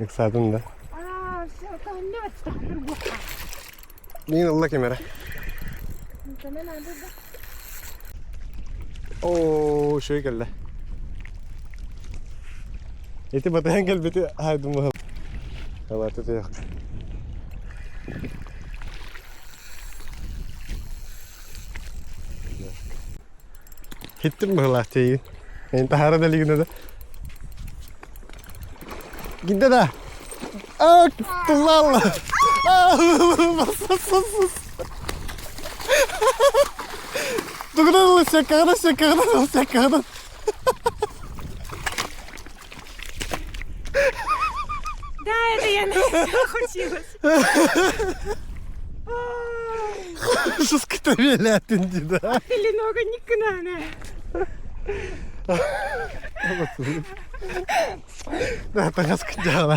Ыксаатын да. Аа, все, Мин ылла ким эрэ. Оо, үчүгэй кэллэ. Ити батыһан кэлбити аһайдым быһыл. Талааты туйах. Хиттим быһылаах тиийин. Эн таһаара да илигинэ да. Гидде да. Аа, туллаалла. Тугунан ылла, сяккаҕынан, сяккаҕынан ыл, сяккаҕынан. Да, это я охотилась. Шуската велятин да. Теленога никнана. Да, таҥас кыдьаалар.